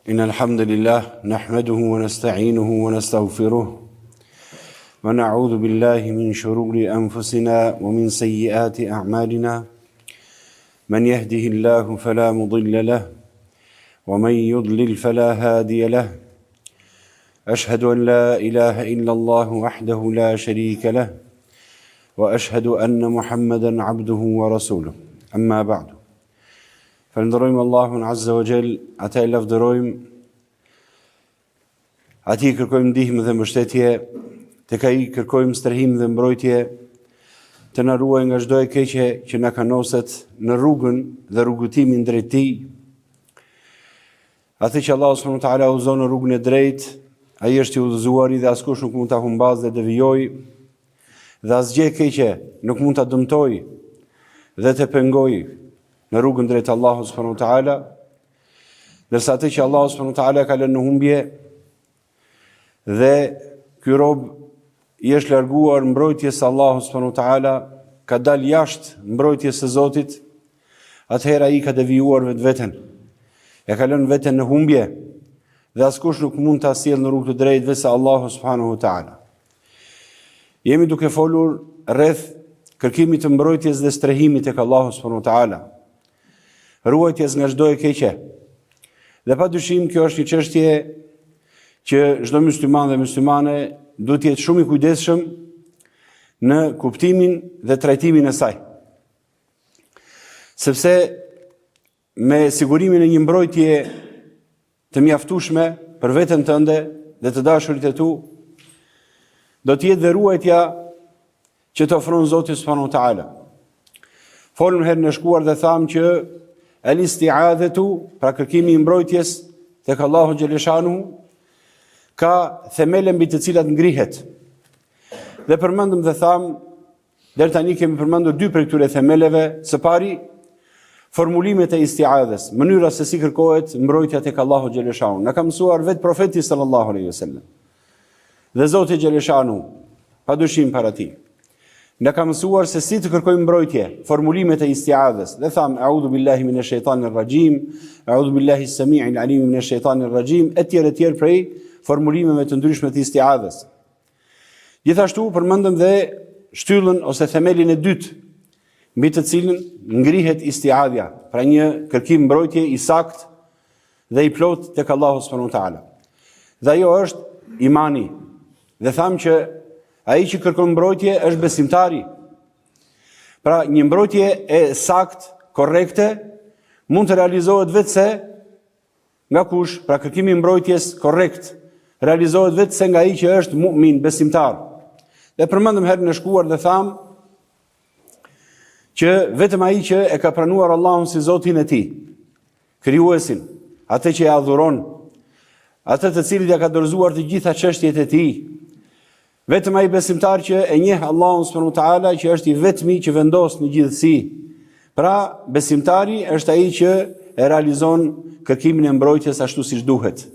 إن الحمد لله نحمده ونستعينه ونستغفره ونعوذ بالله من شرور أنفسنا ومن سيئات أعمالنا من يهده الله فلا مضل له ومن يضلل فلا هادي له أشهد أن لا إله إلا الله وحده لا شريك له وأشهد أن محمدا عبده ورسوله أما بعد Falënderojmë Allahun Azza wa Jall, atë e lavdërojmë, atij i kërkojmë ndihmë dhe mbështetje, tek ai kërkojmë strehim dhe mbrojtje, të na ruajë nga çdo e keqe që na kanoset në rrugën dhe rrugëtimin drejt tij. Atë që Allahu subhanahu wa taala udhëzon në rrugën e drejtë, ai është i udhëzuari dhe askush nuk mund ta humbasë dhe devijojë. Dhe asgjë e keqe nuk mund ta dëmtojë dhe të pengojë në rrugën drejt Allahut subhanahu wa taala. Ndërsa atë që Allahu subhanahu wa taala ka lënë në humbje dhe ky rob i është larguar mbrojtjes së Allahut subhanahu wa taala, ka dalë jashtë mbrojtjes së Zotit, atëherë ai ka devijuar vetveten. E ka lënë veten në humbje dhe askush nuk mund ta sjellë në rrugë të drejtë veçse Allahu subhanahu wa taala. Jemi duke folur rreth kërkimit të mbrojtjes dhe strehimit tek Allahu subhanahu wa taala. Ruajtjes nga çdo e keqe. Dhe pa dyshim kjo është një çështje që çdo musliman dhe muslimane duhet të jetë shumë i kujdesshëm në kuptimin dhe trajtimin e saj. Sepse me sigurimin e një mbrojtje të mjaftueshme për veten tënde dhe të dashurit e tu, do të jetë dhe ruajtja që të ofron Zoti subhanahu wa taala. Folëm herën e shkuar dhe thamë që el isti'adhetu, pra kërkimi i mbrojtjes tek Allahu xheleshanuhu, ka themele mbi të cilat ngrihet. Dhe përmendëm dhe thamë Deri tani kemi përmendur dy prej këtyre themeleve, së pari formulimet e isti'adhes, mënyra se si kërkohet mbrojtja tek Allahu xheleshanuhu. Na ka mësuar vetë profeti sallallahu alaihi wasallam. Dhe Zoti xheleshanuhu, pa dyshim para tij. Na ka mësuar se si të kërkojmë mbrojtje, formulimet e isti'adhes. Dhe thamë a'udhu billahi minash shaitanir rajim, a'udhu billahi as-sami'il alim minash shaitanir rajim, etj etj prej formulimeve të ndryshme të isti'adhes. Gjithashtu përmendëm dhe shtyllën ose themelin e dytë mbi të cilin ngrihet istiadhja, pra një kërkim mbrojtje i saktë dhe i plotë tek Allahu subhanahu wa taala. Dhe ajo është imani. Dhe thamë që ai që kërkon mbrojtje është besimtari. Pra një mbrojtje e saktë, korrekte, mund të realizohet veçse Nga kush, pra kërkimi i mbrojtjes korrekt, realizohet veçse nga ai që është mu'min, besimtar. Dhe përmendëm herën e shkuar dhe thamë që vetëm ai që e ka pranuar Allahun si Zotin e tij, krijuesin, atë që e adhuron, atë të cilit ia ka dorëzuar të gjitha çështjet e tij, Vetëm ai besimtar që e njeh Allahun subhanahu wa taala që është i vetmi që vendos në gjithësi. Pra, besimtari është ai që e realizon kërkimin e mbrojtjes ashtu siç duhet.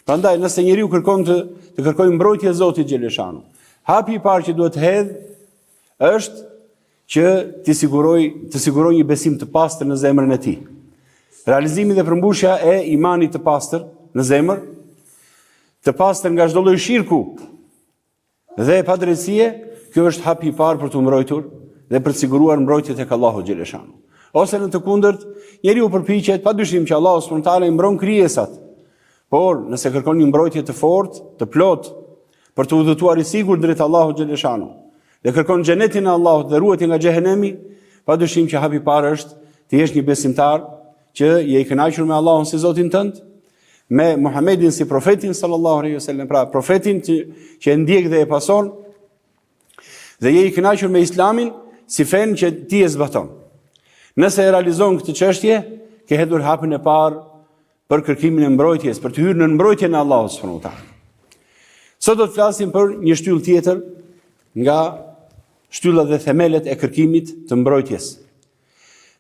Prandaj, nëse njeriu kërkon të të kërkojë mbrojtje Zotit xheleshanu, hapi i parë që duhet të hedhë është që të sigurojë të sigurojë një besim të pastër në zemrën e tij. Realizimi dhe përmbushja e imanit të pastër në zemër, të pastër nga çdo lloj shirku dhe padrejtësie, kjo është hapi i parë për t'u mbrojtur dhe për të siguruar mbrojtje tek Allahu xheleshanu. Ose në të kundërt, njeriu përpiqet padyshim që Allahu subhanahu wa taala i mbron krijesat. Por nëse kërkon një mbrojtje të fortë, të plotë, për të udhëtuar i sigurt drejt Allahut xheleshanu, dhe kërkon xhenetin e Allahut dhe ruajtjen nga xhehenemi, padyshim që hapi i parë është të jesh një besimtar që je i kënaqur me Allahun si Zotin tënd, me Muhammedin si profetin sallallahu alaihi wasallam, pra profetin që, që e ndjek dhe e pason dhe je i kënaqur me Islamin si fenë që ti e zbaton. Nëse e realizon këtë çështje, ke hedhur hapin e parë për kërkimin e mbrojtjes, për të hyrë në mbrojtjen e Allahut subhanahu wa taala. Sot do të flasim për një shtyllë tjetër nga shtyllat dhe themelet e kërkimit të mbrojtjes.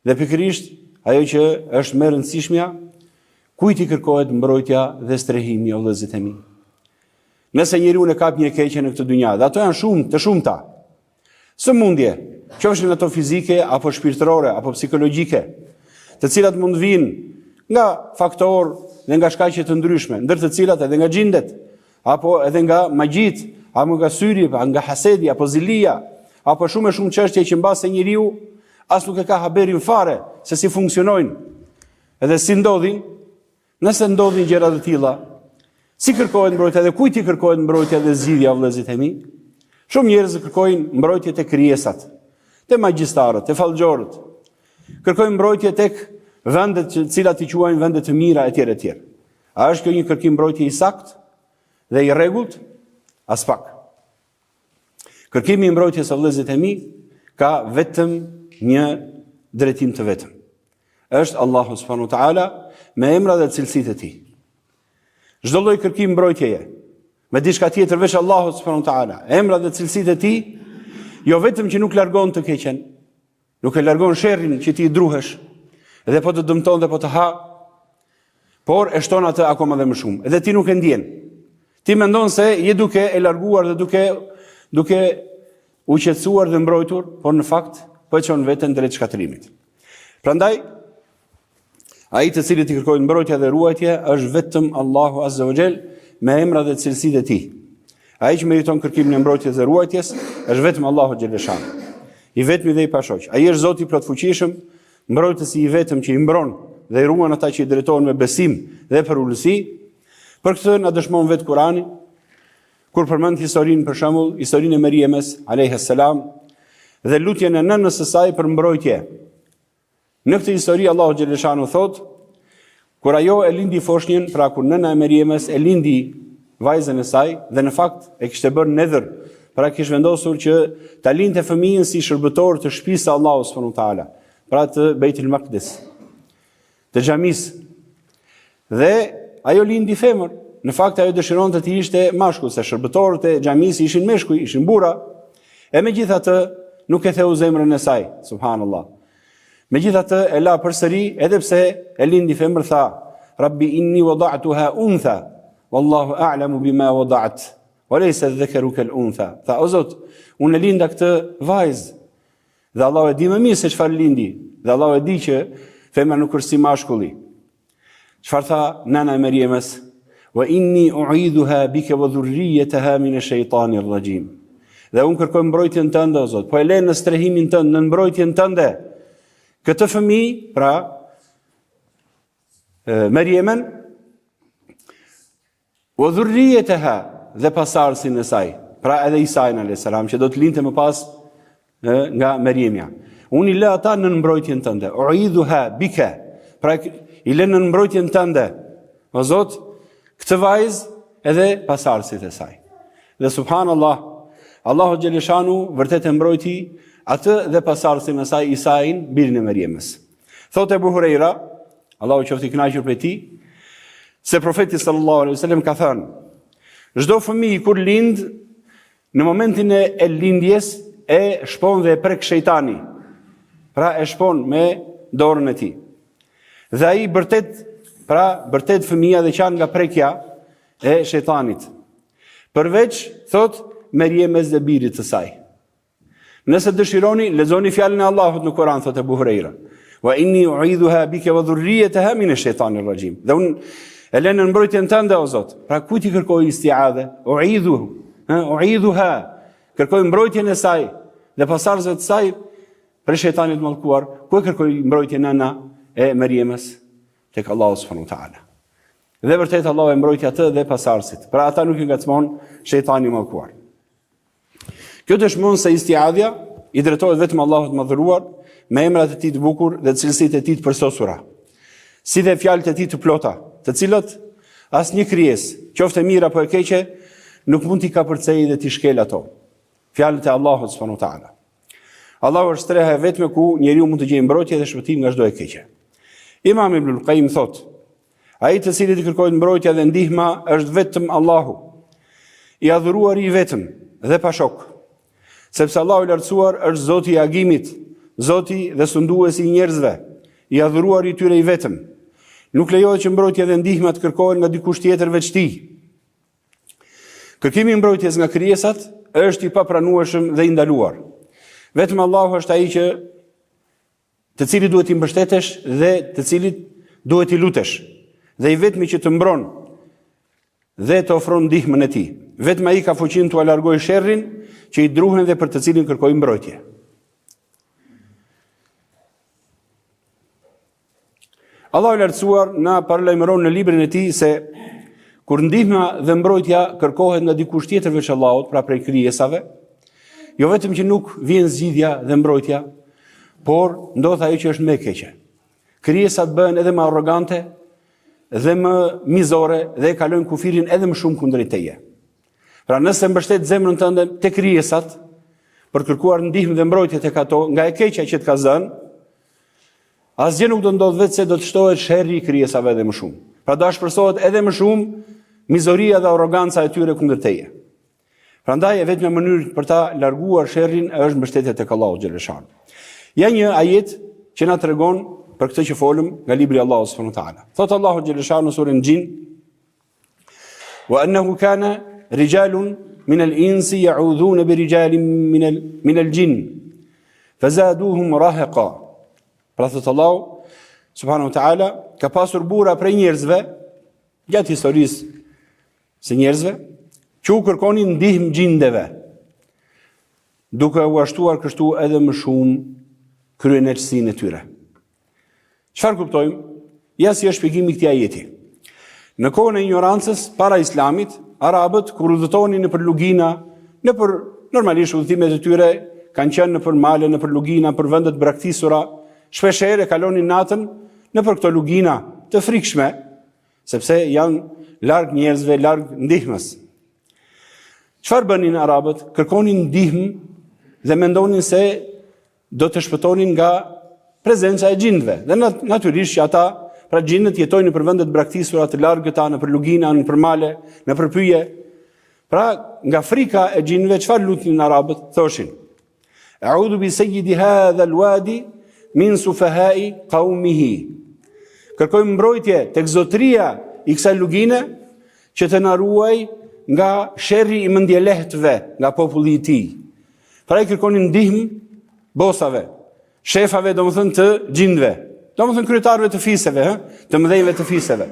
Dhe pikërisht ajo që është më e rëndësishmja, kujt i kërkohet mbrojtja dhe strehimi o vëllezërit e mi. Nëse njeriun e kap një e keqe në këtë dynja, dhe ato janë shumë të shumta. Sëmundje, qofshin ato fizike apo shpirtërore apo psikologjike, të cilat mund të vijnë nga faktorë. dhe nga shkaqe të ndryshme, ndër të cilat edhe nga xhindet, apo edhe nga magjitë, apo nga syri, apo nga hasedi, apo zilia, apo shumë e shumë çështje që mbase njeriu as nuk e ka haberin fare se si funksionojnë edhe si ndodhin, nëse ndodhin gjëra të tilla, si kërkohet mbrojtja dhe kujt i kërkohet mbrojtja dhe zgjidhja vëllezërit e mi? Shumë njerëz kërkojnë mbrojtje te krijesat, te magjistarët, te fallxhorët. Kërkojnë mbrojtje tek vendet që cilat i quajnë vende të mira etj etj. A është kjo një kërkim mbrojtje i saktë dhe i rregullt? Aspak. Kërkimi i mbrojtjes o vëllezërit e mi ka vetëm një drejtim të vetëm. Është Allahu subhanahu wa taala me emra dhe cilësitë e tij. Çdo lloj kërkim mbrojtjeje me diçka tjetër veç Allahut subhanahu wa taala, emra dhe cilësitë e tij, jo vetëm që nuk largon të keqen, Nuk e largon sherrin që ti i druhesh dhe po të dëmton dhe po të ha, por e shton atë akoma dhe më shumë. Edhe ti nuk e ndjen. Ti mendon se je duke e larguar dhe duke duke u qetësuar dhe mbrojtur, por në fakt po e çon veten drejt shkatërrimit. Prandaj Ai të cilit i kërkohet mbrojtja dhe ruajtja është vetëm Allahu Azza wa Jall me emra dhe cilësitë e tij. Ai që meriton kërkimin e mbrojtjes dhe ruajtjes është vetëm Allahu xhelleshanuhu. I vetmi dhe i pashoq. Ai është Zoti i plotfuqishëm, mbrojtësi i vetëm që i mbron dhe i ruan ata që i drejtohen me besim dhe përulësi. Për këtë na dëshmon vetë Kurani, kur përmend historinë për shembull, historinë e Merjemes alayhis salam dhe lutjen e nënës së saj për mbrojtje. Në këtë histori Allahu xhelleshanuhu thotë, kur ajo e lindi foshnjën, pra kur nëna e Merjemes e lindi vajzën e saj dhe në fakt e kishte bërë nedhër, pra kish vendosur që ta linte fëmijën si shërbëtor të shtëpisë së Allahut subhanahu wa taala, pra të Bejtul Maqdis, të xhamisë. Dhe ajo lindi femër. Në fakt ajo dëshironte të ishte mashkull, se shërbëtorët e xhamisë ishin meshkuj, ishin burra. E megjithatë nuk e theu zemrën e saj, subhanallahu. Megjithatë e la përsëri, edhe pse e lindi femër tha, Rabbi inni wada'tuha untha, wallahu a'lamu bima wada'at. Wa laysa adh-dhakaru kal untha. Tha, o Zot, unë e linda këtë vajzë, dhe Allahu e di më mirë se çfarë lindi, dhe Allahu e di që femra nuk është si mashkulli. Çfarë tha nëna e Merjemes? Wa inni u'idhuha bika wa dhurriyyataha min ash-shaytanir rajim. Dhe unë kërkoj mbrojtjen tënde o Zot, po e lë në strehimin tënd, në mbrojtjen tënde. Këtë fëmijë, pra Merjemen Wa dhurriyyataha dhe pasardhësin e saj, pra edhe Isain alayhis salam që do të lindte më pas nga Merjemja. Unë i lë ata nën mbrojtjen tënde. Uidhuha bika. Pra i lë nën mbrojtjen tënde. O Zot, këtë vajzë edhe pasardhësit e saj. Dhe subhanallah, Allahu xheleshanuhu vërtet e mbrojti atë dhe pasardhësin e saj Isain, birin e Merjemes. Thotë Ebu Hurejra, Allahu qoftë i kënaqur prej tij, se profeti sallallahu alaihi wasallam ka thënë: Çdo fëmijë kur lind në momentin e lindjes e shpon dhe e prek shejtani. Pra e shpon me dorën e tij. Dhe ai bërtet, pra bërtet fëmija dhe qan nga prekja e shejtanit. Përveç, thotë, Merjemes dhe birit të saj. Nëse dëshironi, lexoni fjalën e Allahut në Kur'an, thotë Ebu Hurejra. Wa inni u'idhuha bika wa dhurriyyataha min ash-shaytanir rajim. Dhe unë e lë në mbrojtjen tënde o Zot. Pra kujt i kërkoi istiadhe? U'idhu, ë, u'idhuha. Kërkoi mbrojtjen e saj dhe pasardhësve të saj prej shejtanit të mallkuar. Ku e kërkoi mbrojtjen nëna e Merjemes? Tek Allahu subhanahu wa taala. Dhe vërtet Allahu e mbrojti atë dhe pasardhësit. Pra ata nuk i ngacmon shejtani i mallkuar. Kjo dëshmon se istiadhja i drejtohet vetëm Allahut të Madhëruar me emrat e tij të bukur dhe cilësitë e tij të përsosura, si dhe fjalët e tij të plota, të cilat asnjë krijesë, qoftë e mirë apo e keqe, nuk mund t'i kapërcejë dhe t'i shkelë ato. Fjalët e Allahut subhanahu wa taala. Allahu është streha e vetme ku njeriu mund të gjejë mbrojtje dhe shpëtim nga çdo e keqe. Imam Ibnul Qayyim thotë: Ai të cilit i kërkohet mbrojtja dhe ndihma është vetëm Allahu, i adhuruari i vetëm dhe pa shok. Sepse Allahu i lartësuar është Zoti i agimit, Zoti dhe sunduesi i njerëzve, i adhuruari i tyre i vetëm. Nuk lejohet që mbrojtja dhe ndihma të kërkohen nga dikush tjetër veç tij. Kërkimi i mbrojtjes nga krijesat është i papranueshëm dhe i ndaluar. Vetëm Allahu është ai që të cilit duhet t'i mbështetesh dhe të cilit duhet t'i lutesh. dhe i vetmi që të mbron dhe të ofron ndihmën e tij. Vetëm ai ka fuqinë t'ua largojë sherrin që i druhen dhe për të cilin kërkojnë mbrojtje. Allahu i lartësuar na paralajmëron në librin e tij se kur ndihma dhe mbrojtja kërkohet nga dikush tjetër veç Allahut, pra prej krijesave, jo vetëm që nuk vjen zgjidhja dhe mbrojtja, por ndodh ajo që është më e keqe. Krijesat bëhen edhe më arrogante dhe më mizore dhe e kalojnë kufirin edhe më shumë kundrejt teje. Pra nëse mbështet zemrën tënde te krijesat për kërkuar ndihmë dhe mbrojtje tek ato nga e keqja që të ka zënë, Asgjë nuk do ndodhë veçse do të shtohet sherri i krijesave edhe më shumë. Pra do ashpërsohet edhe më shumë mizoria dhe arroganca e tyre kundër teje. Prandaj e vetmja mënyrë për ta larguar sherrin është mbështetja tek Allahu xheleshanuhu. Ja një ajet që na tregon për këtë që folëm nga libri i Allahut subhanahu wa taala. Thotë Allahu xheleshanuhu në surën Xhin: "Wa annahu kana rijalun min al-insi ya'udhuna bi rijalin min al min al-jinn fazaduhum rahaqa." Pra thotë Allahu subhanahu wa taala ka pasur burra prej njerëzve gjatë historisë së njerëzve që u kërkonin ndihmë xhindeve, duke ua shtuar kështu edhe më shumë kryeneçësinë e tyre. Çfarë kuptojmë? Ja si është shpjegimi i këtij ajeti. Në kohën e injorancës para Islamit, arabët kur udhëtonin nëpër lugina, nëpër normalisht udhëtimet e tyre kanë qenë nëpër male, nëpër lugina, për vende të braktisura, shpeshherë e kalonin natën nëpër këto lugina të frikshme, sepse janë larg njerëzve, larg ndihmës. Çfarë bënin arabët? Kërkonin ndihmë dhe mendonin se do të shpëtonin nga prezenca e xhindëve. Dhe natyrisht që ata, pra xhindët jetojnë nëpër vende të braktisura, të largëta, nëpër lugina, nëpër male, nëpër pyje. Pra, nga frika e xhindëve, çfarë lutnin arabët? Thoshin: A'udhu bi sayyidi hadha al-wadi min sufahai qaumihi. Kërkojmë mbrojtje tek zotëria i kësaj lugine që të na ruaj nga sherri i mendjelehtëve nga populli i tij. Pra i kërkonin ndihmë bosave, shefave, domethënë të xhindëve, domethënë kryetarëve të fiseve, hë, të mëdhenjve të fiseve.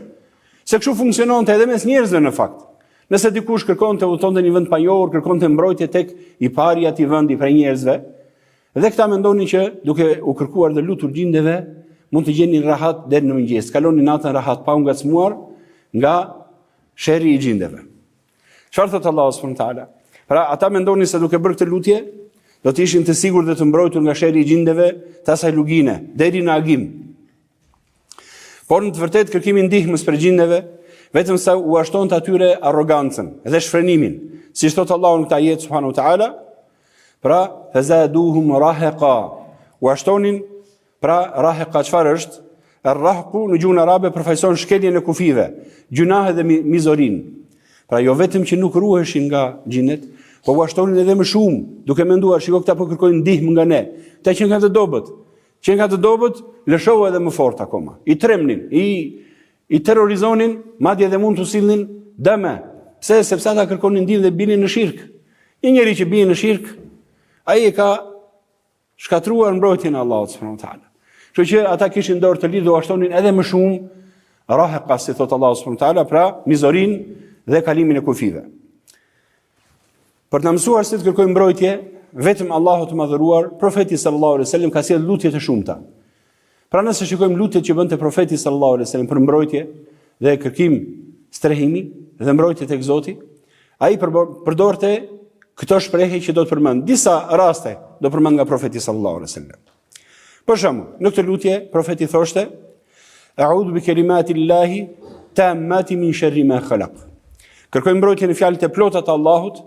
Se kështu funksiononte edhe mes njerëzve në fakt. Nëse dikush kërkonte udhëtonte në një vend të panjohur, kërkonte mbrojtje tek i pari i atij vendi prej njerëzve, dhe këta mendonin që duke u kërkuar dhe lutur xhindeve, mund të gjenin rahat deri në mëngjes, kalonin natën rahat pa u ngacmuar nga sherri i xhindeve. Çfarë thotë Allahu subhanahu wa taala? Pra ata mendonin se duke bërë këtë lutje do të ishin të sigurt dhe të mbrojtur nga sherri i xhindeve të asaj lugine deri në agim. Por në të vërtetë kërkimi i ndihmës prej xhindeve vetëm sa ua shtonte atyre arrogancën dhe shfrenimin, siç thotë Allahu në këtë ajet subhanahu wa taala, pra fazaduhum rahaqa, ua shtonin pra rahaqa çfarë është? Rahku në gjuhën arabe përfaqëson shkeljen e kufijve, gjynahe dhe mizorinë. Pra jo vetëm që nuk ruheshin nga xhindet, po ua shtonin edhe më shumë, duke menduar, shiko këta po kërkojnë ndihmë nga ne. Këta qenkan të dobët. Qenkan të dobët, lëshohu edhe më fort akoma. I trembnin, i i terrorizonin, madje edhe mund t'u sillnin dëme. Pse? Sepse ata kërkonin ndihmë dhe binin në shirk. Një njeri që bie në shirk, ai e ka shkatërruar mbrojtjen e Allahut subhanahu wa taala. Kështu që ata kishin dorë të lirë dhe ua shtonin edhe më shumë rahaqa, si thotë Allahu subhanahu wa taala, pra mizorinë dhe kalimin e kufijve. Për të na mësuar si të kërkojmë mbrojtje, vetëm Allahut të madhëruar, profeti sallallahu alaihi wasallam ka sjellë lutje të shumta. Pra nëse shikojmë lutjet që bënte profeti sallallahu alaihi wasallam për mbrojtje dhe kërkim strehimi dhe mbrojtje tek Zoti, ai përdorte këto shprehje që do të përmend. Disa raste do përmend nga profeti sallallahu alaihi wasallam. Për shembull, në këtë lutje profeti thoshte: A'udhu bi kalimati Allahi tammati min sharri ma khalaq. Kërkoj mbrojtje në fjalët e plota të Allahut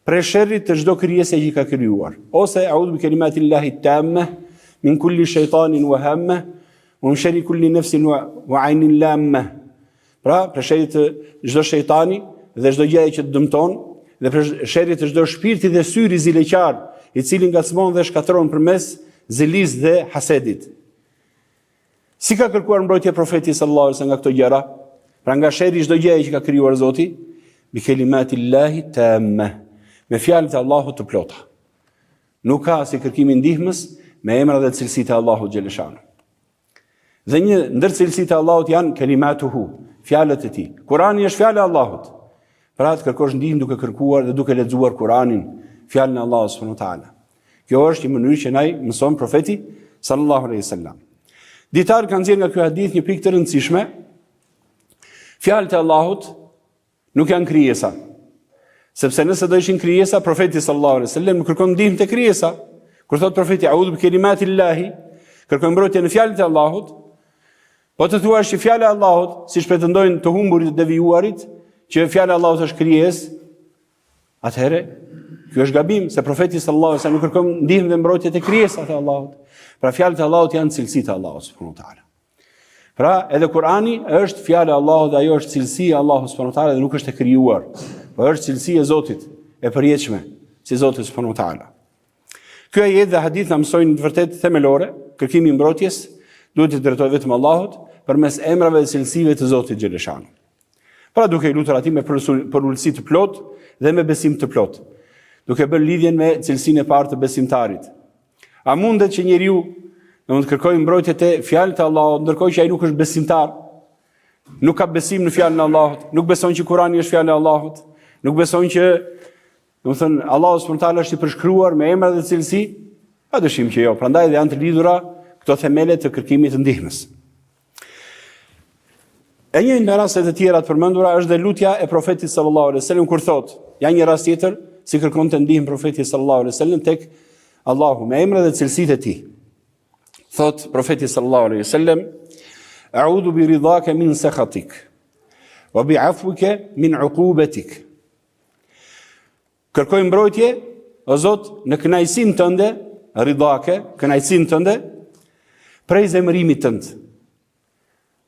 prej sherrit të çdo krijese që ka krijuar. Ose a'udhu bi kalimati Allahi tamme min kulli shaytanin wa hamme wa min sharri kulli nafsin wa 'aynin lamme. Pra, prej sherrit të çdo shejtani dhe çdo gjëje që të dëmton dhe prej sherrit të çdo shpirti dhe syri zileqar, i cili ngacmon dhe shkatërron përmes zilisë dhe hasedit. Si ka kërkuar mbrojtje profeti sallallahu alaihi wasallam nga këto gjëra? Pra nga sherri i çdo gjëje që ka krijuar Zoti, bi kelimati Allahi tamme, me fjalët e Allahut të plota. Nuk ka si kërkimi i ndihmës me emra dhe cilësitë e Allahut xheleshanuhu. Dhe një ndër cilësitë e Allahut janë kelimatuhu. fjalët e tij. Kurani është fjala e Allahut. Pra të kërkosh ndihmë duke kërkuar dhe duke lexuar Kuranin, fjalën e Allahut subhanahu wa taala. Kjo është një mënyrë që na i mëson profeti sallallahu alaihi wasallam. Dijetarët kanë nxjerrë nga ky hadith një pikë të rëndësishme. Fjalët e Allahut nuk janë krijesa. Sepse nëse do ishin krijesa, profeti sallallahu alaihi wasallam nuk kërkon ndihmë te krijesa. Kur thotë profeti a'udhu bi kalimatillahi, kërkoj mbrojtje në fjalët e Allahut, Po të thuash që fjala e Allahut, siç pretendojnë të humburit të devijuarit, që fjala e Allahut është krijesë, atëherë ky është gabim, se profeti sallallahu alajhi wasallam nuk kërkon ndihmë dhe mbrojtje te krijesat e Allahut. Pra fjalët e Allahut janë cilësitë e Allahut subhanahu wa taala. Pra edhe Kurani është fjala e Allahut dhe ajo është cilësi e Allahut subhanahu wa taala dhe nuk është e krijuar, por është cilësi e Zotit, e përjetshme, si Zotit subhanahu wa taala. Ky ajet dhe hadith na mësojnë një të vërtetë themelore, kërkimi i mbrojtjes duhet t'i drejtohet vetëm Allahut përmes emrave dhe cilësive të Zotit xheleshanuhu. Pra duke i lutur atij me përulësi të plotë dhe me besim të plotë, duke bërë lidhjen me cilësinë e parë të besimtarit. A mundet që njeriu do të kërkojë mbrojtje te fjalët e Allahut, ndërkohë që ai nuk është besimtar? Nuk ka besim në fjalën e Allahut, nuk beson që Kurani është fjala e Allahut, nuk beson që Domethënë, Allahu subhanahu wa taala është i përshkruar me emra dhe cilësi? Pa dyshim që jo. Prandaj dhe janë të lidhura këto themele të kërkimit të ndihmës. E një nga rastet e tjera të përmendura është dhe lutja e profetit sallallahu alaihi wasallam kur thotë, ja një rast tjetër, si kërkonte ndihmë profeti sallallahu alaihi wasallam tek Allahu me emra dhe cilësitë e tij. Thotë profeti sallallahu alaihi wasallam, "A'udhu bi ridhaka min sakhatik wa bi 'afwika min 'uqubatik." Kërkoj mbrojtje, o Zot, në kënaqësinë tënde, ridake, kënaqësinë tënde, prej zemërimit tënd.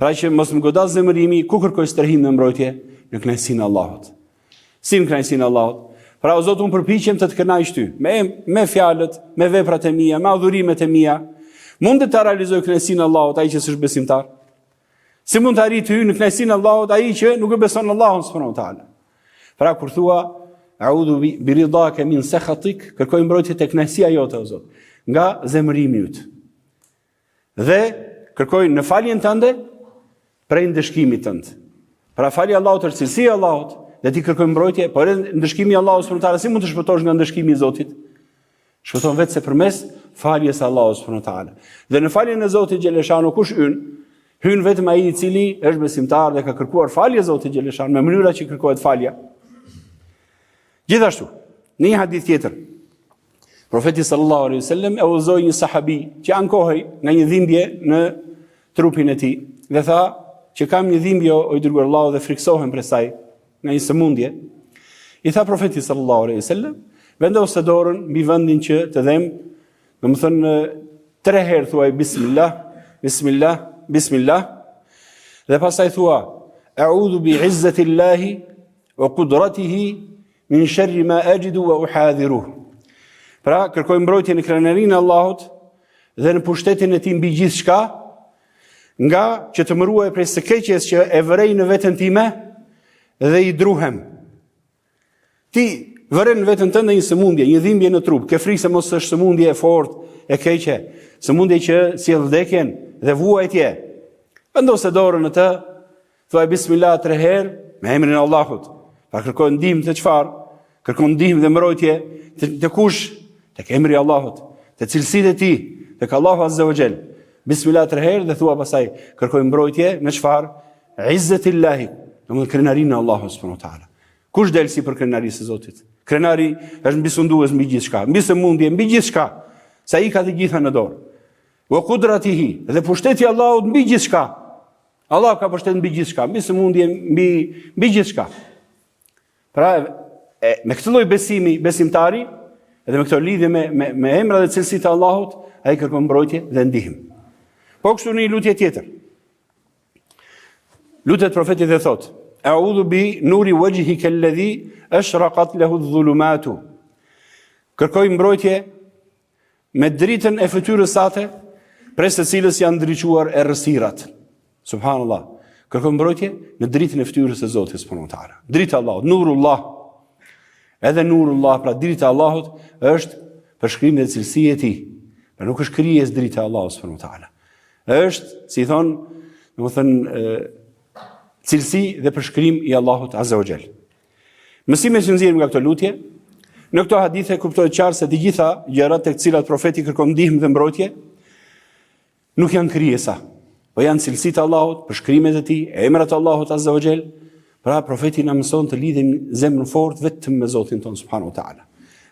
Pra që mos më godas zemërimi, ku kërkoj strehim dhe mbrojtje? Në kënaqësinë e Allahut. Si në kënaqësinë e Allahut? Pra o Zot, unë përpiqem të të kënaq ty, me me fjalët, me veprat e mia, me adhurimet e mia. Mundet ta realizoj kënaqësinë e Allahut ai që s'është besimtar? Si mund të arrijë të hyjë në kënaqësinë e Allahut ai që nuk e beson Allahun subhanahu wa taala? Pra kur thua a'udhu bi ridaka min sakhatik, kërkoj mbrojtje te kënaqësia jote o Zot, nga zemërimi yt. Dhe kërkoj në faljen tënde prej ndëshkimit tënd. Pra falja e Allahut është cilësia e Allahut dhe ti kërkon mbrojtje, por edhe ndëshkimi i Allahut subhanahu wa taala si mund të shpëtosh nga ndëshkimi i Zotit? Shpëton veçse përmes faljes së Allahut subhanahu wa taala. Dhe në faljen e Zotit xheleshanuhu kush hyn? Hyn vetëm ai i cili është besimtar dhe ka kërkuar falje Zotit xheleshanuhu me mënyra që kërkohet falja. Gjithashtu, në një hadith tjetër, Profeti sallallahu alaihi wasallam e udhëzoi një sahabi që ankohej nga një dhimbje në trupin e tij dhe tha që kam një dhimbje o i dërguar i Allahut dhe frikësohem prej saj. nga një sëmundje, i tha profeti sallallahu alaihi wasallam, vendose dorën mbi vendin që të dhemb, domethënë tre herë thuaj bismillah, bismillah, bismillah, dhe pastaj thua, a'udhu bi izzati Allahi wa qudratihi min sharri ma ajidu wa uhadhiruh. Pra, kërkoj mbrojtje në krenarinë e Allahut dhe në pushtetin e tij mbi gjithçka, Nga që të më ruajë prej së keqes që e vërej në veten time dhe i druhem. Ti vëren në veten tënde një sëmundje, një dhimbje në trup, ke frikë se mos është sëmundje e fortë, e keqe, sëmundje që sjell vdekjen dhe vuajtje. Vendose dorën në të, Thuaj bismillah tre herë me emrin e Allahut. Pra kërkon ndihmë te çfarë? Kërkon ndihmë dhe mbrojtje te, te kush? Tek emri i Allahut, te cilësitë e tij, tek Allahu azza wa jall. Bismillah tre herë dhe thua pastaj kërkoj mbrojtje në çfarë? Izzatillahi, domethënë krenarinë e Allahut subhanahu wa taala. Kush del sipër krenarisë së Zotit? Krenari është mbisundues mbi gjithçka, mbi sëmundje, mbi gjithçka. Se ai ka të gjitha në dorë. Wa qudratihi dhe pushteti i Allahut mbi gjithçka. Allah ka pushtet mbi gjithçka, mbi sëmundje, mbi mbi gjithçka. Pra e, me këtë lloj besimi, besimtari, edhe me këto lidhje me me, me emra dhe cilësitë e Allahut, ai kërkon mbrojtje dhe ndihmë. Po kështu në një lutje tjetër. Lutet profeti dhe thotë: "A'udhu bi nuri wajhika alladhi ashraqat lahu adh-dhulumatu." Kërkoj mbrojtje Me dritën e fytyrës sate, prej së cilës janë ndriçuar errësirat. Subhanallah. Kërkon mbrojtje në dritën e fytyrës së Zotit subhanahu wa taala. Drita e Allahut, nurullah. Edhe nurullah, pra drita e Allahut është përshkrim dhe cilësi e tij. Pra nuk është krijesë drita e Allahut subhanahu wa taala. Është, si thonë, domethënë. Cilësi dhe përshkrim i Allahut Azza wa Jall. Mësimet që nxjerrim nga këto lutje, në këto hadithe kuptohet qartë se të gjitha gjërat tek të cilat profeti kërkon ndihmë dhe mbrojtje nuk janë krijesa, po janë cilësitë e Allahut, përshkrimet e tij, emrat e Allahut Azza wa Jall. Pra profeti na mëson të lidhim zemrën fort vetëm me Zotin tonë subhanahu wa taala.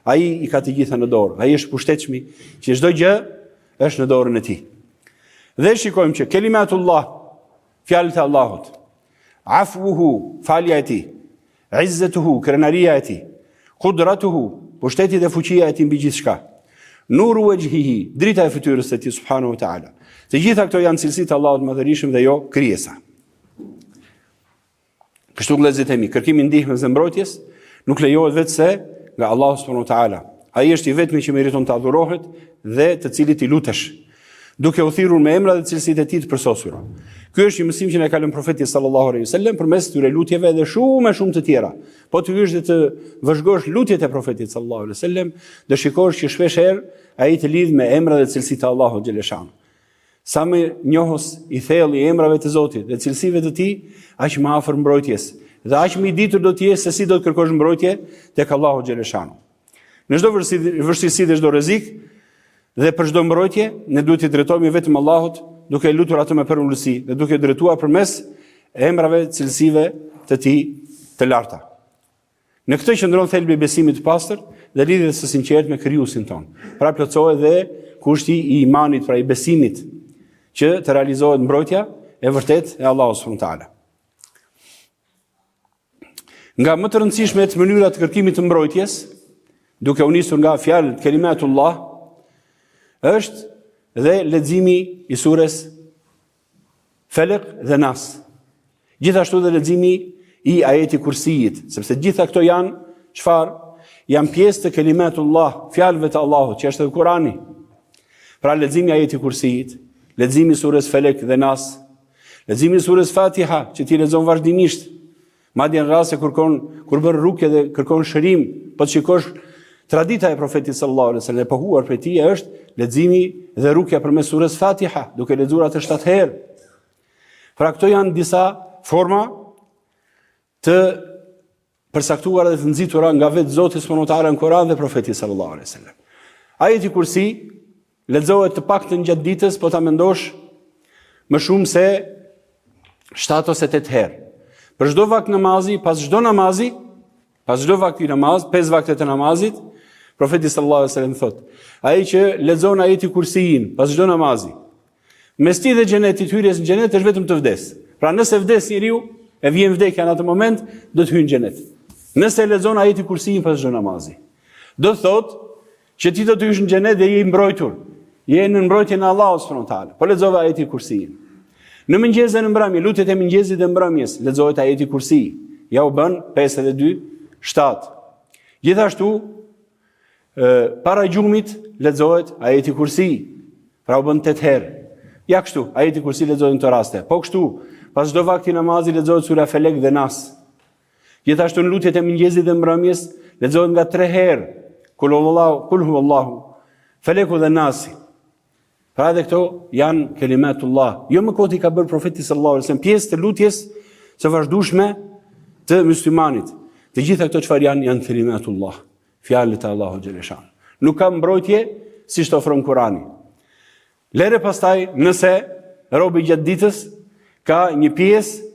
Ai i ka të gjitha në dorë, ai është i pushtetshmi që çdo gjë është në dorën e tij. Dhe shikojmë që kelimatullah Fjalët e Allahut, Afwuhu, falja e tij, Izzetuhu, krenaria e tij, Kudratuhu, pushteti dhe fuqia e tij mbi gjithçka, Nuru wajhihi, drita e fytyrës së tij subhanahu wa taala. Të gjitha këto janë cilësi të Allahut të Madhërishëm dhe jo krijesa. Kështu vëllezërit e mi, kërkimi i ndihmës dhe mbrojtjes nuk lejohet veçse nga Allahu subhanahu wa taala. Ai është i vetmi që meriton të adhurohet dhe të cilit i lutesh, duke u thirrur me emra dhe cilësitë e tij të përsosura. Ky është një mësim që na ka lënë profeti sallallahu alaihi wasallam përmes këtyre lutjeve dhe shumë e shumë të tjera. Po të hysh dhe të vëzhgosh lutjet e profetit sallallahu alaihi wasallam, do shikosh që shpesh herë ai të lidh me emra dhe cilësitë e Allahut xheleshanuhu. Sa më njohës i thellë i emrave të Zotit dhe cilësive të tij, aq më afër mbrojtjes dhe aq më i ditur do të jesh se si do të kërkosh mbrojtje tek Allahu xheleshanuhu. Në çdo vështirësi dhe çdo rrezik dhe për çdo mbrojtje, ne duhet t'i drejtohemi vetëm Allahut, duke e lutur atë me përulësi dhe duke u drejtuar përmes emrave, cilësive të tij të larta. Në këtë qëndron thelbi i besimit të pastër dhe lidhjes së sinqertë me Krijuesin tonë. Pra plotësohet dhe kushti i imanit, pra i besimit, që të realizohet mbrojtja e vërtetë e Allahut subhanahu teala. Nga më të rëndësishmet mënyra të kërkimit të mbrojtjes, duke u nisur nga fjalët kelimatullah, është dhe leximi i sures Felek dhe Nas. Gjithashtu dhe leximi i ajeti kursijit, sepse gjitha këto janë çfarë? Janë pjesë të kelimetullah, fjalëve të Allahut, që është edhe Kurani. Pra leximi i ajeti kursijit, leximi i sures Felek dhe Nas, leximi i sures Fatiha, që ti lexon vazhdimisht, Madje në raste kur kërkon, kur bën rukje dhe kërkon shërim, po të shikosh tradita e profetit sallallahu alaihi wasallam e pohuar prej tij është leximi dhe rukja përmes surës Fatiha, duke lexuar atë 7 herë. Pra këto janë disa forma të përcaktuara dhe të nxitura nga vetë Zoti subhanahu wa taala në Kur'an dhe profeti sallallahu alaihi wasallam. Ajeti kursi Lexohet të paktën gjatë ditës, po ta mendosh më shumë se 7 ose 8 herë. Për çdo vakt namazi, pas çdo namazi, pas çdo vakti namaz, pesë vakte të namazit, profeti sallallahu alajhi wasallam thotë, ai që lexon ajeti kursiin pas çdo namazi, mes tij dhe xhenetit, hyrjes në xhenet është vetëm të vdes. Pra nëse vdes njeriu, e vjen vdekja në atë moment, do të hyjë në xhenet. Nëse lexon ajeti kursiin pas çdo namazi. Do thotë Që ti do të hysh në xhenet dhe je i mbrojtur. Je në mbrojtjen e Allahut subhanahu wa taala. Po lexove ajeti kursiin. Në mëngjes dhe në mbrëmje, lutjet e mëngjesit dhe mbrëmjes, lexohet ajeti kursi. Ja u bën 5 edhe 2, 7. Gjithashtu ë para gjumit lexohet ajeti kursi. Pra u bën 8 herë. Ja kështu, ajeti kursi lexohet në këto raste. Po kështu, pas çdo vakti namazi lexohet sura Felek dhe Nas. Gjithashtu në lutjet e mëngjesit dhe mbrëmjes lexohet nga tre herë Kul huwallahu, kul huwallahu, Feleku dhe Nasi. Pra edhe këto janë kelimetullah. Jo më kot i ka bërë profeti sallallahu alajhi wasallam pjesë të lutjes së vazhdueshme të muslimanit. Të gjitha këto çfarë janë janë kelimetullah, fjalët e Allahut xheleshan. Nuk ka mbrojtje siç të ofron Kurani. Lere pastaj nëse robi gjatë ditës ka një pjesë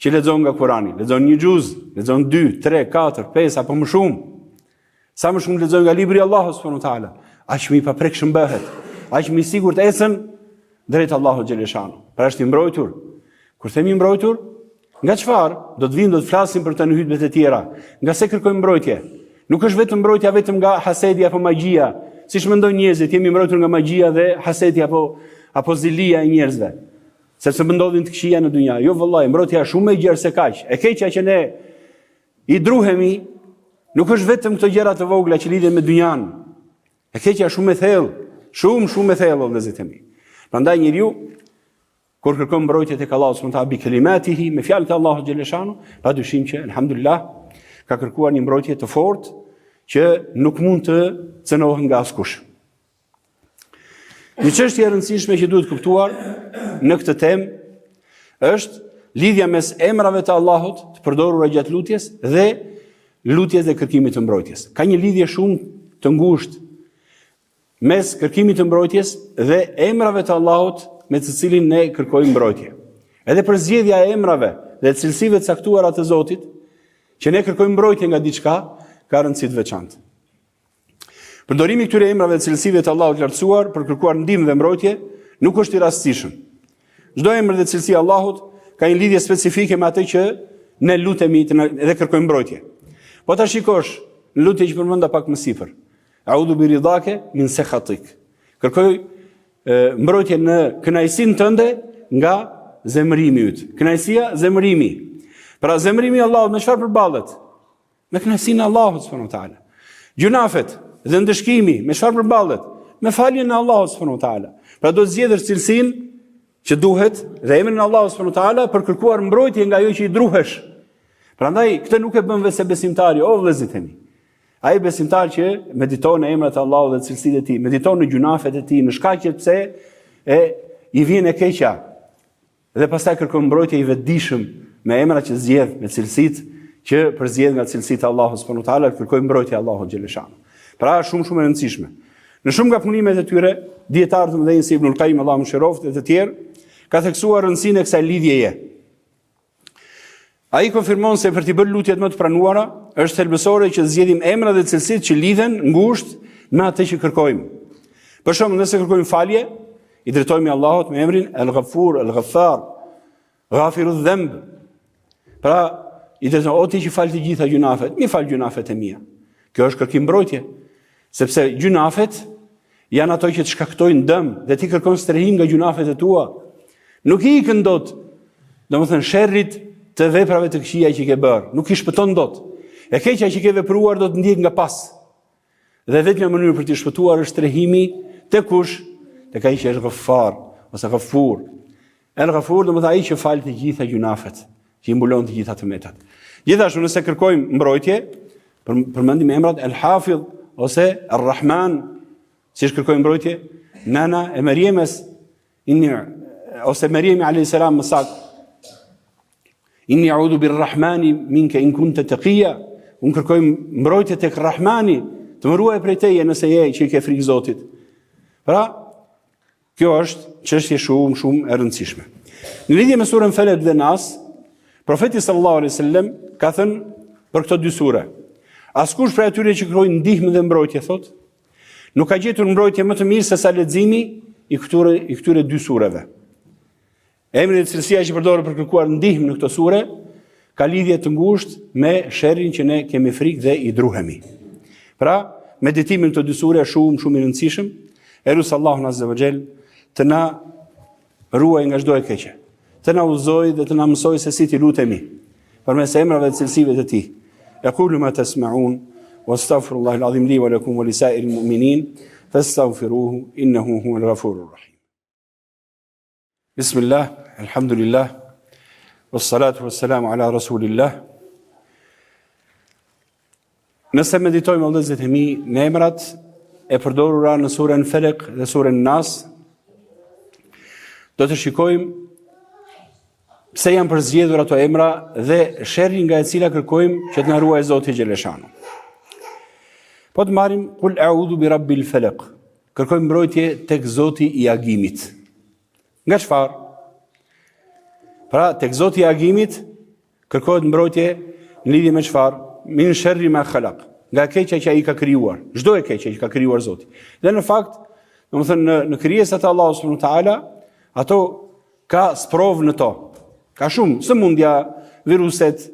që lexon nga Kurani, lexon një xhuz, lexon 2, 3, 4, 5 apo më shumë. Sa më shumë lexon nga libri i Allahut subhanahu wa taala, aq më i paprekshëm bëhet, aq më i sigurt ecën drejt Allahut xheleshanu. Pra është i mbrojtur. Kur themi i mbrojtur, nga çfarë? Do të vijmë do të flasim për të në hutbet e tjera. Nga se kërkojmë mbrojtje? Nuk është vetëm mbrojtja vetëm nga hasedi apo magjia, siç mendojnë njerëzit, jemi mbrojtur nga magjia dhe hasedi apo apo zilia e njerëzve. Sepse më ndodhin të këqija në dynja. Jo vëllai, mbrojtja është shumë më e gjerë se kaq. E keqja që ne i druhemi nuk është vetëm këto gjëra të vogla që lidhen me dynjan. E keqja është shumë e thellë, shumë shumë e thellë vëllezërit e mi. Prandaj njeriu kur kërkon mbrojtje tek Allahu subhanahu wa taala bi kelimatihi me fjalët e Allahut xheleshanu, pa dyshim që elhamdulillah ka kërkuar një mbrojtje të fortë që nuk mund të cenohet nga askush. Një çështje e rëndësishme që duhet kuptuar në këtë temë është lidhja mes emrave të Allahut të përdorura gjatë lutjes dhe lutjes dhe kërkimit të mbrojtjes. Ka një lidhje shumë të ngushtë mes kërkimit të mbrojtjes dhe emrave të Allahut me të cilin ne kërkojmë mbrojtje. Edhe përzgjedhja e emrave dhe cilësive të caktuara të Zotit, që ne kërkojmë mbrojtje nga diçka, ka rëndësi të veçantë. Përdorimi i këtyre emrave dhe cilësive të Allahut të lartësuar për kërkuar ndihmë dhe mbrojtje nuk është i rastësishëm. Çdo emër dhe cilësi e Allahut ka një lidhje specifike me atë që ne lutemi dhe kërkojmë mbrojtje. Po ta shikosh në lutje që përmenda pak më sipër. A'udhu bi ridake min sekhatik. Kërkoj mbrojtje në kënaqësinë tënde nga zemërimi yt. Kënaqësia, zemërimi. Pra zemërimi i Allahut me çfarë përballet? Me kënaqësinë e Allahut subhanahu wa taala. Gjynafet dhe ndëshkimi me çfarë përballet? Me faljen e Allahut subhanahu wa taala. Pra do të zgjedhësh cilësinë që duhet dhe emrin e Allahut subhanahu wa taala për kërkuar mbrojtje nga ajo që i druhesh. Prandaj këtë nuk e bën veçse besimtari, o vëllezërit e mi. Ai besimtar që mediton në emrat e Allahut dhe cilësitë e tij, mediton në gjynafet e tij, në shkaqet pse e i vjen e keqja. Dhe pastaj kërkon mbrojtje i vetëdijshëm me emrat që zgjedh, me cilësitë që përzgjedh nga cilësitë e Allahut subhanahu wa taala, kërkon mbrojtje Allahut xheleshanuhu. Pra është shumë shumë e rëndësishme. Në shumë nga punimet e tyre, dijetarë të mëdhenj si Ibnul Qayyim, Allahu e mëshiroftë dhe të tjerë, ka theksuar rëndësinë e kësaj lidhjeje. Ai konfirmon se për t'i bërë lutjet më të pranuara, është thelbësore që të zgjedhim emra dhe cilësitë që lidhen ngushtë me atë që kërkojmë. Për shembull, nëse kërkojmë falje, i drejtohemi Allahut me emrin El Ghafur, El Ghaffar, Ghafiru Dhanb. Pra, i drejtohemi o ti që fal të gjitha gjynafet, m'i fal gjynafet e mia. Kjo është kërkim mbrojtje, sepse gjynafet Janë ato që të shkaktojnë dëm dhe ti kërkon strehim nga gjynafet e tua. Nuk i ikën dot, domethënë sherrit të veprave të këqija që ke bërë, nuk i shpëton dot. E keqja që ke vepruar do të ndjekë nga pas. Dhe vetmja mënyrë për të shpëtuar është strehimi te kush? Tek ai që është Ghaffar ose Ghafur. El Ghafur domethënë ai që fal të gjitha gjynafet, që i mbulon të gjitha të metat. Gjithashtu nëse kërkojmë mbrojtje, përmendim emrat El Hafidh ose El Rahman, siç kërkoi mbrojtje, nana e Merjemes, inni ose Merjemi alayhis salam më saktë. Inni a'udhu bir-Rahmani minka in kunta taqiyya. Unë kërkoj mbrojtje tek Rahmani, të më ruajë prej teje nëse je që i ke frikë Zotit. Pra, Kjo është çështje shumë shumë e rëndësishme. Në lidhje me surën Felek dhe Nas, profeti sallallahu alaihi wasallam ka thënë për këto dy sure. Askush prej atyre që kërkojnë ndihmë dhe mbrojtje thotë, nuk ka gjetur mbrojtje më të mirë se sa leximi i këtyre i këtyre dy sureve. Emri dhe cilësia që përdoret për kërkuar ndihmë në këto sure ka lidhje të ngushtë me sherrin që ne kemi frikë dhe i druhemi. Pra, meditimi në këto dy sure është shumë shumë i rëndësishëm. E lus Allahun azza wa xhel të na ruajë nga çdo e keqe. Të na udhëzojë dhe të na mësojë se si t'i lutemi përmes emrave dhe cilësive të tij. Aqulu ma tasma'un wa astaghfirullah al-azim li wa lakum wa li sa'iril mu'minin fastaghfiruhu innahu huwal ghafurur rahim. Bismillah, alhamdulillah, wassalatu wassalamu ala rasulillah. Nëse meditojmë vëllezërit e mi në emrat e përdorura në suren Felek dhe suren Nas, do të shikojmë pse janë përzgjedhur ato emra dhe sherrin nga e cila kërkojmë që të na ruajë Zoti xheleshanuhu. Po të marrim kul a'udhu bi rabbil falaq. Kërkojmë mbrojtje tek Zoti i agimit. Nga çfarë? Pra, tek Zoti i agimit kërkohet mbrojtje në lidhje me çfarë? Min sherri ma khalaq. Nga e keqja që ai ka krijuar, çdo e keqe që ka krijuar Zoti. Dhe në fakt, domethënë në në krijesat e Allahut subhanahu wa taala, ato ka sprovë në to. Ka shumë sëmundja, viruset,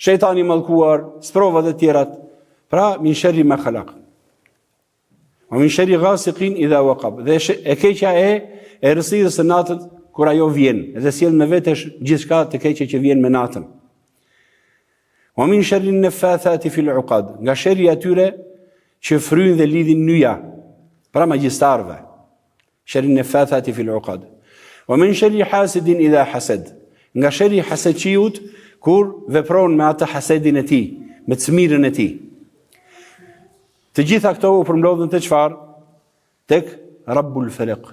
shejtani i mallkuar, sprovat e tjerat. Pra, min sherri ma khalaq. Wa min sherri ghasiqin idha waqab. Dhe e keqja e errësirës së natës kur ajo vjen dhe sjell me vete gjithçka të keqe që vjen me natën. Wa min sherri naffathati fil uqad. Nga sherri i atyre që fryjnë dhe lidhin nyja, pra magjistarëve. Sherri naffathati fil uqad. Wa min sherri hasidin idha hasad. Nga sherri i hasedçiut kur vepron me atë hasedin e tij, me cmirën e tij. Të gjitha këto u përmblodhën te çfarë? Tek Rabbul Felek,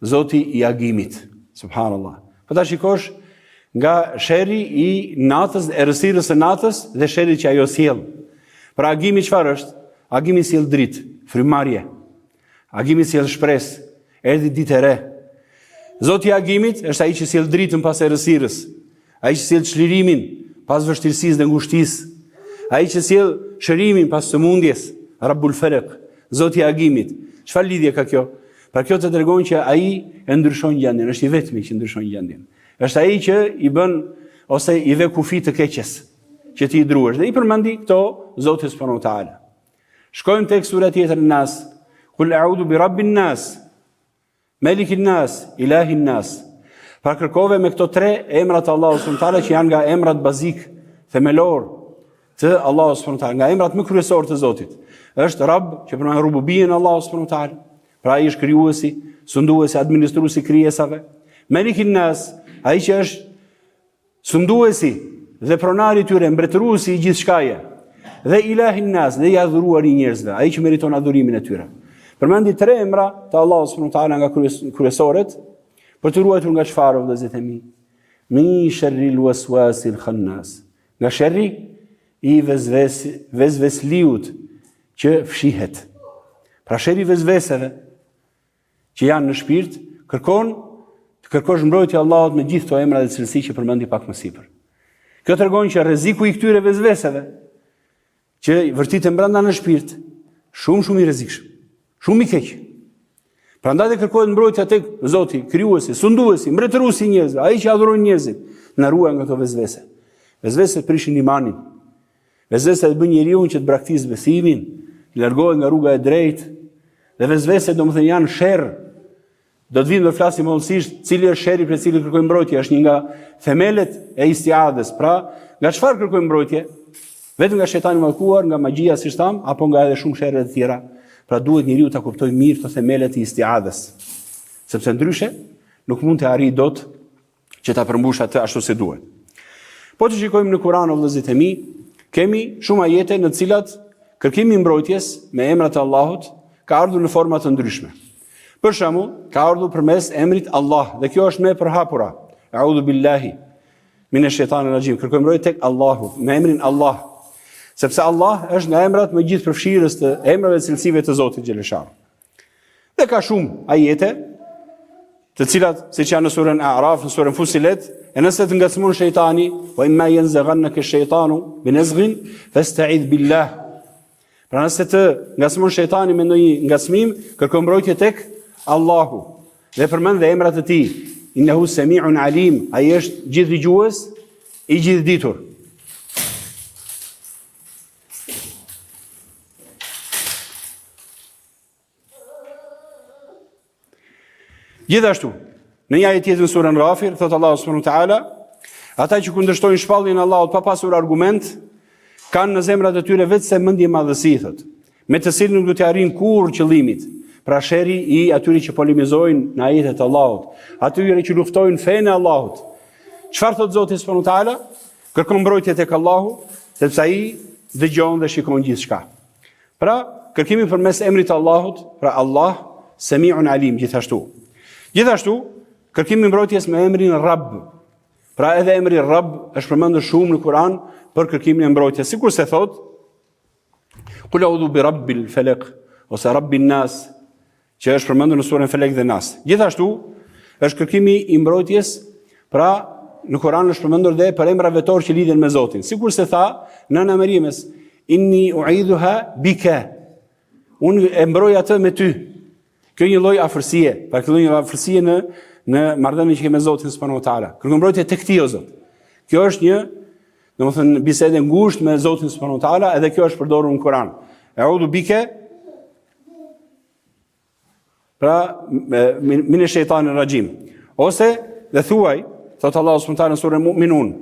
Zoti i agimit. Subhanallah. Po ta shikosh, Nga sherri i natës, errësirës së natës dhe sherrit që ajo sjell. Pra agimi çfarë është? Agimi sjell dritë, frymëmarrje. Agimi sjell shpresë, erdhi ditë e re. Zoti i agimit është ai që sjell dritën pas errësirës, ai që sjell çlirimin pas vështirësisë dhe ngushtisë, ai që sjell shërimin pas sëmundjes, Rabbul Felek, Zoti i agimit. Çfarë lidhje ka kjo? Pra kjo të tregon që ai e ndryshon gjendjen, është i vetmi që ndryshon gjendjen. Është ai që i bën ose i vë kufi të keqes, që ti i druhesh. Dhe i përmendi këto Zoti subhanahu wa taala. Shkojmë tek sura tjetër Nas. Kul a'udhu bi rabbin nas. Melikin nas, ilahin nas. Pra kërkove me këto tre emra të Allahut subhanahu wa taala që janë nga emrat bazik, themelor të Allahut subhanahu wa taala, nga emrat më kryesorë të Zotit. Është Rabb që përmend rububien e Allahut subhanahu wa taala. Pra ai është krijuesi, sunduesi, administruesi i krijesave. Melikin nas, ai që është Sunduesi dhe pronari i tyre, mbretëruesi i gjithçkaje. Dhe ilahin nas, dhe i adhuruari i njerëzve, ai që meriton adhurimin e tyre. Përmendi tre emra të Allahut subhanahu wa taala nga kryesorët për t'u ruajtur nga çfarë vëllezërit e mi? Min sharril waswasil khannas. Nga sherri i vezves vezvesliut që fshihet. Pra sherri i vezveseve që janë në shpirt, kërkon të kërkosh mbrojtje Allahut me gjithë këto emra dhe cilësi që përmendi pak më sipër. Kjo tregon që rreziku i këtyre vezveseve që vërtiten brenda në shpirt, shumë shumë i rrezikshëm, shumë i keq. Prandaj dhe kërkohet mbrojtja tek Zoti, krijuesi, sunduesi, mbretëruesi i njerëzve, ai që adhurojnë njerëzit, na ruaj nga këto vezvese. Vezveset prishin imanin. Vezveset e bëjnë njeriun që të braktisë besimin, të largohet nga rruga e drejtë. Dhe vezveset domethënë janë sherr. Do të vijmë të flasim hollësisht cili është sherri prej cilit kërkojmë mbrojtje, është një nga themelet e istiadës. Pra, nga çfarë kërkojmë mbrojtje? Vetëm nga shejtani i mallkuar, nga magjia siç thamë, apo nga edhe shumë sherre të tjera. Pra duhet njeriu ta kuptojë mirë këto themelet e istiadës. Sepse ndryshe nuk mund të arrijë dot që ta përmbushë atë ashtu si duhet. Po të shikojmë në Kur'an o vëllezërit e mi, kemi shumë ajete në të cilat kërkimi i mbrojtjes me emrat e Allahut ka ardhur në forma të ndryshme. Për shembull, ka ardhur përmes emrit Allah dhe kjo është më e përhapura. A'udhu billahi min ash-shaytanir rajim. Kërkoj mbrojtje tek Allahu me emrin Allah. Sepse Allah është nga emrat më gjithëpërfshirës të emrave dhe cilësive të Zotit xheleshanuhu. Dhe ka shumë ajete, të cilat, siç janë në surën A'raf, në surën Fusilet, e nëse të ngacmon shejtani, wa imma yanzaghannaka shejtanu bi nazghin fasta'idh billah. Pra nëse të ngacmon shejtani me ndonjë ngacmim, kërko mbrojtje tek Allahu. Dhe përmend dhe emrat e tij. Innehu semi'un alim, ai është gjithëdëgjues, i gjithëditur. Gjithashtu, në një ajet tjetër në surën Ghafir, thotë Allahu subhanahu wa taala, ata që kundërshtojnë shpalljen e Allahut pa pasur argument, kanë në zemrat e tyre veçse mendjemadhësi, thotë, me të cilën nuk do t'i arrijnë kurrë qëllimit. Pra sherri i atyre që polemizojnë në ajetet e Allahut, atyre që luftojnë fenë e Allahut. Çfarë thotë Zoti subhanahu wa taala? Kërko mbrojtje tek Allahu, sepse ai dëgjon dhe shikon gjithçka. Pra, kërkimi përmes emrit të Allahut, pra Allah, Semi'un Alim gjithashtu. Gjithashtu, kërkimi i mbrojtjes me emrin Rabb. Pra edhe emri Rabb është përmendur shumë në Kur'an për kërkimin e mbrojtjes, sikurse thotë Kul a'udhu bi rabbil falaq ose rabbin nas, që është përmendur në surën Felek dhe Nas. Gjithashtu, është kërkimi i mbrojtjes, pra në Kur'an është përmendur dhe për emra vetorë që lidhen me Zotin. Sikurse tha nëna e Merjemes, inni u'idhuha bika. Unë e mbroj atë me ty. Kjo një lloj afërsie, pra kjo një afërsie në në marrëdhënien që ke me Zotin subhanahu wa taala. Kërkoj mbrojtje tek ti o Zot. Kjo është një, domethënë, bisedë e ngushtë me Zotin subhanahu wa taala, edhe kjo është përdorur në Kur'an. Eudhu bike Pra, mine shejtani raxhim. Ose, dhe thuaj, thotë Allahu subhanahu taala në surën Mu'minun.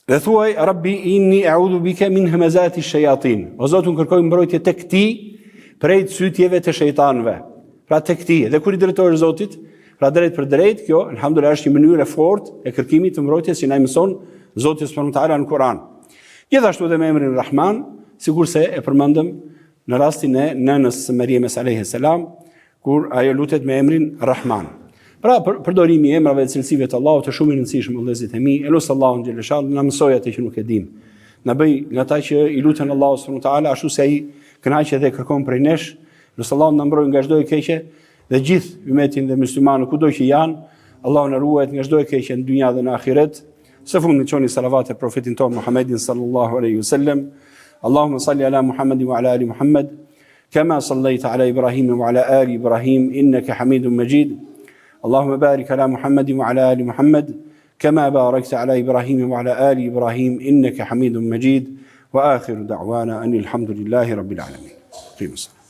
Dhe thuaj, Rabbi inni eudhu bike min hemezati shejatin. O Zot, unë kërkoj mbrojtje tek ti prej cytjeve të shejtanëve. Pra tek ti. Dhe kur i drejtohesh Zotit, pra drejtpërdrejt, kjo, alhamdulillah, është një mënyrë e fortë e kërkimit të mbrojtjes që na i mëson Zoti subhanahu taala në Kur'an. Gjithashtu edhe me emrin Rahman, sikurse e përmendëm Në rastin e nënës së Merjemes alayhi salam, kur ajo lutet me emrin Rahman. Pra për, përdorimi i emrave dhe cilësive të Allahut është shumë i rëndësishëm vëllezërit e mi. E lus Allahun xheleshanuhu na mësojë atë që nuk e dimë. Na bëj nga ata që i luten Allahut subhanahu wa taala ashtu si ai kënaqet dhe kërkon prej nesh. Lus Allahun na mbrojë nga çdo e keqe dhe gjithë ymetin dhe muslimanët kudo që janë. Allahu na ruajt nga çdo e keqe në dynja dhe në ahiret. Së fundmi çoni salavate profetin tonë Muhammedin sallallahu alaihi wasallam. Allahumma salli ala Muhammedin wa ala ali Muhammed. Kama sallaita ala Ibrahim wa ala ali Ibrahim innaka Hamidum Majid. Allahumma barik ala Muhammedin wa ala ali Muhammed. Kama barakta ala Ibrahim wa ala ali Ibrahim innaka Hamidum Majid. Wa akhiru da'wana anil hamdulillahi rabbil alamin. Qimus.